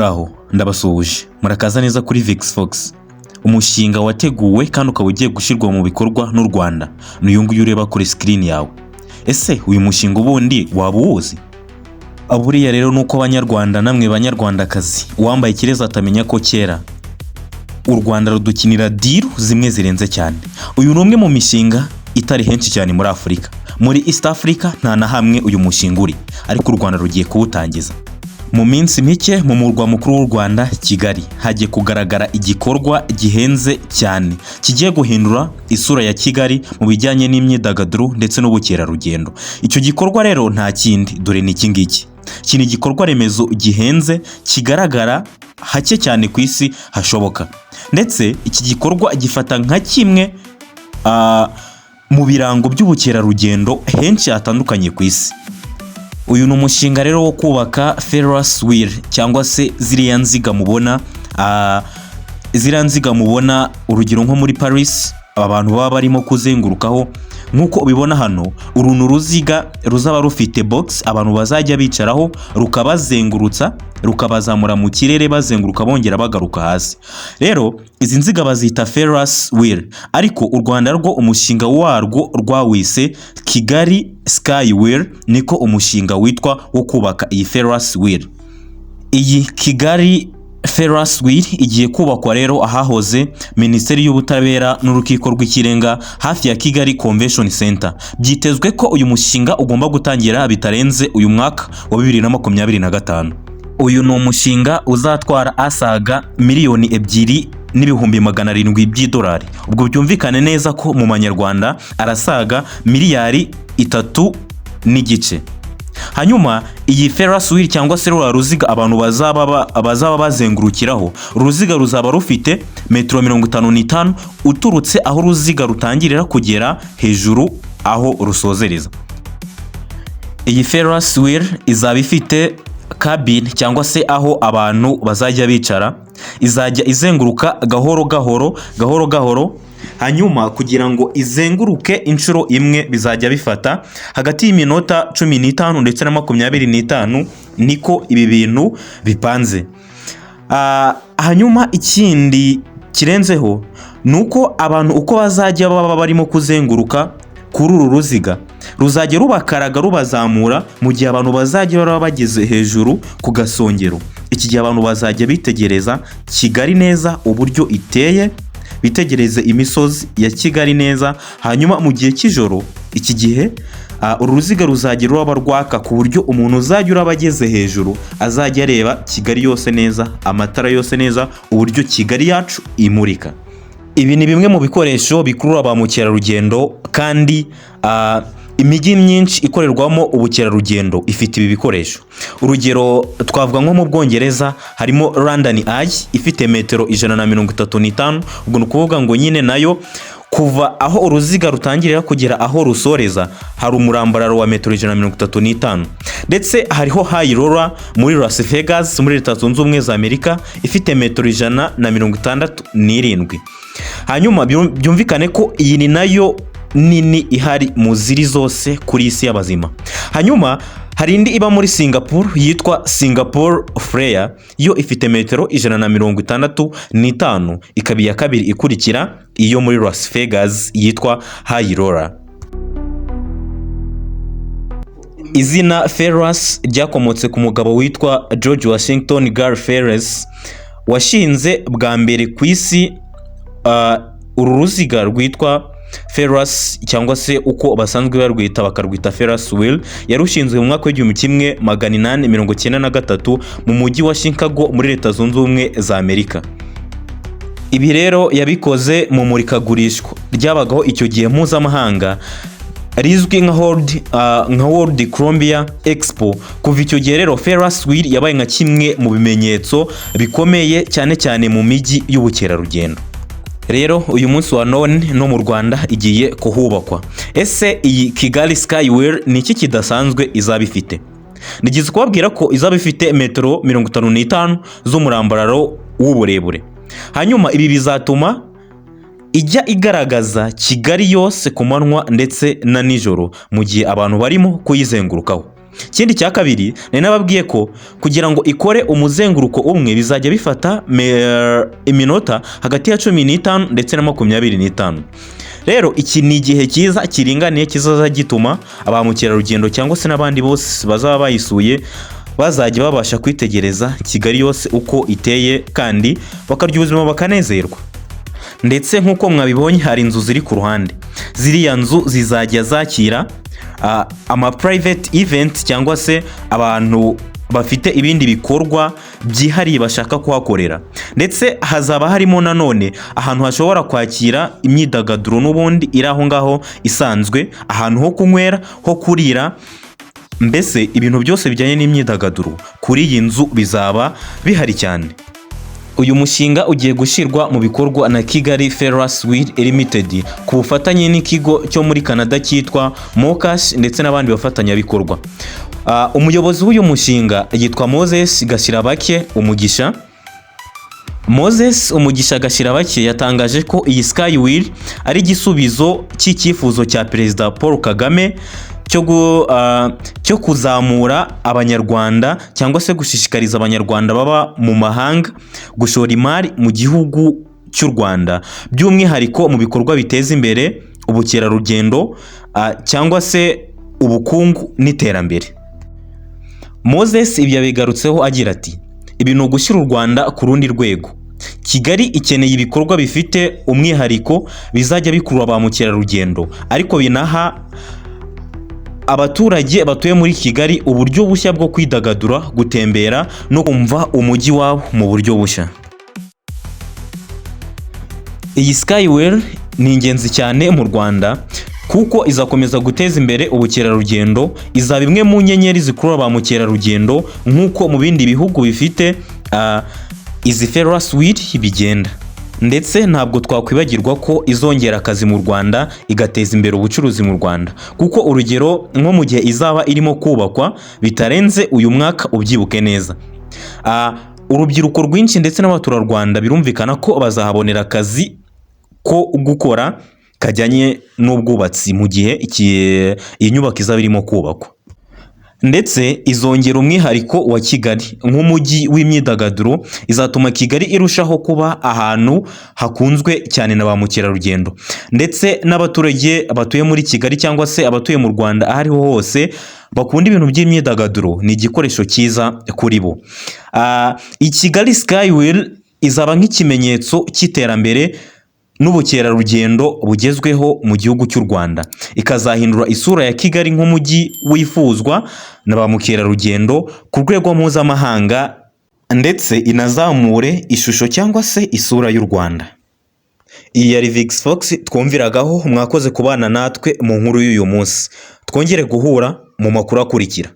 Muraho, ndabasuhuje, murakaza neza kuri Vix Fox. Umushinga wateguwe kandi ukaba ugiye gushyirwa mu bikorwa n'u Rwanda ni uyu nguyu ureba kuri screen yawe. Ese uyu mushinga ubundi waba uwuzi? Buriya rero ni uko Abanyarwanda namwe Banyarwandakazi, uwambaye ikirezi atamenya ko kera u Rwanda rudukinira deal zimwe zirenze cyane. Uyu ni umwe mu mishinga itari henshi cyane muri Afurika. Muri East Africa nta na hamwe uyu mushinga uri, ariko u Rwanda rugiye kuwutangiza. Mu minsi mike, mu murwa mukuru w'u Rwanda, Kigali, hagiye kugaragara igikorwa gihenze cyane kigiye guhindura isura ya Kigali mu bijyanye n'imyidagaduro ndetse n'ubukerarugendo. Icyo gikorwa rero nta kindi, dore ni iki ngiki. Iki ni igikorwa remezo gihenze kigaragara hake cyane ku isi hashoboka, ndetse iki gikorwa gifata nka kimwe mu birango by'ubukerarugendo henshi hatandukanye ku isi. Uyu ni umushinga rero wo kubaka Ferris wheel, cyangwa se ziriya nziga mubona, ziriya nziga mubona urugero nko muri Paris, abantu baba barimo kuzengurukaho nk'uko ubibona hano. Uru ni uruziga ruzaba rufite box abantu bazajya bicaraho, rukabazengurutsa, rukabazamura mu kirere, bazenguruka bongera bagaruka hasi. Rero izi nziga bazita Ferris wheel, ariko u Rwanda rwo umushinga warwo rwawise Kigali Sky Wheel, niko umushinga witwa wo kubaka iyi Ferris wheel. Iyi Kigali Ferris wheel igiye kubakwa rero ahahoze Minisiteri y'Ubutabera n'Urukiko rw'Ikirenga, hafi ya Kigali Convention Center. Byitezwe ko uyu mushinga ugomba gutangira bitarenze uyu mwaka wa 2025. Uyu ni umushinga uzatwara asaga 2,700,000 by'idolari. Ubwo byumvikane neza ko mu manyarwanda arasaga miliyari 3.5. Hanyuma iyi Ferris wheel, cyangwa se ruriya ruziga abantu bazaba bazengurukiraho, uruziga ruzaba rufite metero 55 uturutse aho uruziga rutangirira kugera hejuru aho rusozereza. Iyi Ferris wheel izaba ifite cabin, cyangwa se aho abantu bazajya bicara. Izajya izenguruka gahoro gahoro, gahoro gahoro. Hanyuma kugira ngo izenguruke inshuro imwe bizajya bifata hagati y'iminota 15 ndetse na 25, niko ibi bintu bipanze. Hanyuma ikindi kirenzeho ni uko abantu uko bazajya baba barimo kuzenguruka kuri uru ruziga, ruzajya rubakaraga, rubazamura. Mu gihe abantu bazajya baba bageze hejuru ku gasongero, iki gihe abantu bazajya bitegereza Kigali neza uburyo iteye, bitegereze imisozi ya Kigali neza. Hanyuma mu gihe cy'ijoro, iki gihe uru ruziga ruzajya ruraba rwaka, ku buryo umuntu uzajya uraba ageze hejuru azajya areba Kigali yose neza, amatara yose neza, uburyo Kigali yacu imurika. Ibi ni bimwe mu bikoresho bikurura ba mukerarugendo, kandi imijyi myinshi ikorerwamo ubukerarugendo ifite ibi bikoresho. Urugero twavuga nko mu Bwongereza harimo London Eye, ifite metero 135. Ubwo ni ukuvuga ngo nyine nayo kuva aho uruziga rutangirira kugera aho rusoreza hari umurambararo wa metero 135. Ndetse hariho High Roller muri Las Vegas, muri Leta Zunze Ubumwe za Amerika, ifite metero 167. Hanyuma byumvikane ko iyi ni nayo nini ihari mu ziri zose kuri isi y'abazima. Hanyuma hari indi iba muri Singapore yitwa Singapore Flyer, yo ifite metero 165, ikaba iya kabiri ikurikira iyo muri Las Vegas yitwa High Roller. Izina Ferris ryakomotse ku mugabo witwa George Washington Gary Ferris, washinze bwa mbere ku isi uru ruziga rwitwa Ferris, cyangwa se uko basanzwe barwita bakarwita Ferris wheel. Yarushinzwe mu mwaka w'1893 mu mujyi wa Chicago, muri Leta Zunze Ubumwe za Amerika. Ibi rero yabikoze mu murikagurishwa ryabagaho icyo gihe mpuzamahanga rizwi nka World Columbia Expo. Kuva icyo gihe rero, Ferris wheel yabaye nka kimwe mu bimenyetso bikomeye cyane cyane mu mijyi y'ubukerarugendo. Rero uyu munsi wa none no mu Rwanda igiye kuhubakwa. Ese iyi Kigali Sky Wheel ni iki kidasanzwe izaba ifite? Nigeze kubabwira ko izaba ifite metero 55 z'umurambararo w'uburebure. Hanyuma ibi bizatuma ijya igaragaza Kigali yose ku manywa ndetse na nijoro mu gihe abantu barimo kuyizengurukaho. Ikindi cya kabiri, nari nababwiye ko kugira ngo ikore umuzenguruko umwe bizajya bifata iminota hagati ya 15 ndetse na 25. Rero iki ni igihe cyiza kiringaniye kizaza gituma ba mukerarugendo cyangwa se n'abandi bose bazaba bayisuye bazajya babasha kwitegereza Kigali yose uko iteye, kandi bakarya ubuzima bakanezerwa. Ndetse nk'uko mwabibonye, hari inzu ziri ku ruhande. Ziriya nzu zizajya zakira ama private event cyangwa se abantu bafite ibindi bikorwa byihariye bashaka kuhakorera. Ndetse hazaba harimo nanone ahantu hashobora kwakira imyidagaduro n'ubundi iri aho ngaho isanzwe, ahantu ho kunywera, ho kurira, mbese ibintu byose bijyanye n'imyidagaduro kuri iyi nzu bizaba bihari cyane. Uyu mushinga ugiye gushyirwa mu bikorwa na Kigali Ferris Wheel Limited ku bufatanye n'ikigo cyo muri Canada cyitwa Mokash ndetse n'abandi bafatanyabikorwa. Umuyobozi w'uyu mushinga yitwa Moses Gashyirabake Umugisha. Moses Umugisha Gashyirabake yatangaje ko iyi Sky Wheel ari igisubizo cy'icyifuzo cya Perezida Paul Kagame cyo kuzamura Abanyarwanda cyangwa se gushishikariza Abanyarwanda baba mu mahanga gushora imari mu gihugu cy'u Rwanda, by'umwihariko mu bikorwa biteza imbere ubukerarugendo cyangwa se ubukungu n'iterambere. Moses ibyo yabigarutseho agira ati: "Ibi ni ugushyira u Rwanda ku rundi rwego. Kigali ikeneye ibikorwa bifite umwihariko bizajya bikurura ba mukerarugendo, ariko binaha abaturage batuye muri Kigali uburyo bushya bwo kwidagadura, gutembera no kumva umujyi wabo mu buryo bushya." Iyi Skywell ni ingenzi cyane mu Rwanda kuko izakomeza guteza imbere ubukerarugendo, izaba imwe mu nyenyeri zikurura ba mukerarugendo nk'uko mu bindi bihugu bifite izi Ferris wheel bigenda. Ndetse ntabwo twakwibagirwa ko izongera akazi mu Rwanda, igateza imbere ubucuruzi mu Rwanda, kuko urugero nko mu gihe izaba irimo kubakwa bitarenze uyu mwaka, ubyibuke neza, urubyiruko rwinshi ndetse n'abaturarwanda birumvikana ko bazahabonera akazi ko gukora kajyanye n'ubwubatsi mu gihe iyi nyubako izaba irimo kubakwa. Ndetse izongera umwihariko wa Kigali nk'umujyi w'imyidagaduro, izatuma Kigali irushaho kuba ahantu hakunzwe cyane na ba mukerarugendo, ndetse n'abaturage batuye muri Kigali cyangwa se abatuye mu Rwanda aho ariho hose bakunda ibintu by'imyidagaduro, ni igikoresho cyiza kuri bo. I Kigali Skywheel izaba nk'ikimenyetso cy'iterambere n'ubukerarugendo bugezweho mu gihugu cy'u Rwanda, ikazahindura isura ya Kigali nk'umujyi wifuzwa na ba mukerarugendo ku rwego mpuzamahanga, ndetse inazamure ishusho cyangwa se isura y'u Rwanda. Iyi yari Vix Fox twumviragaho. Mwakoze kubana natwe mu nkuru y'uyu munsi. Twongere guhura mu makuru akurikira.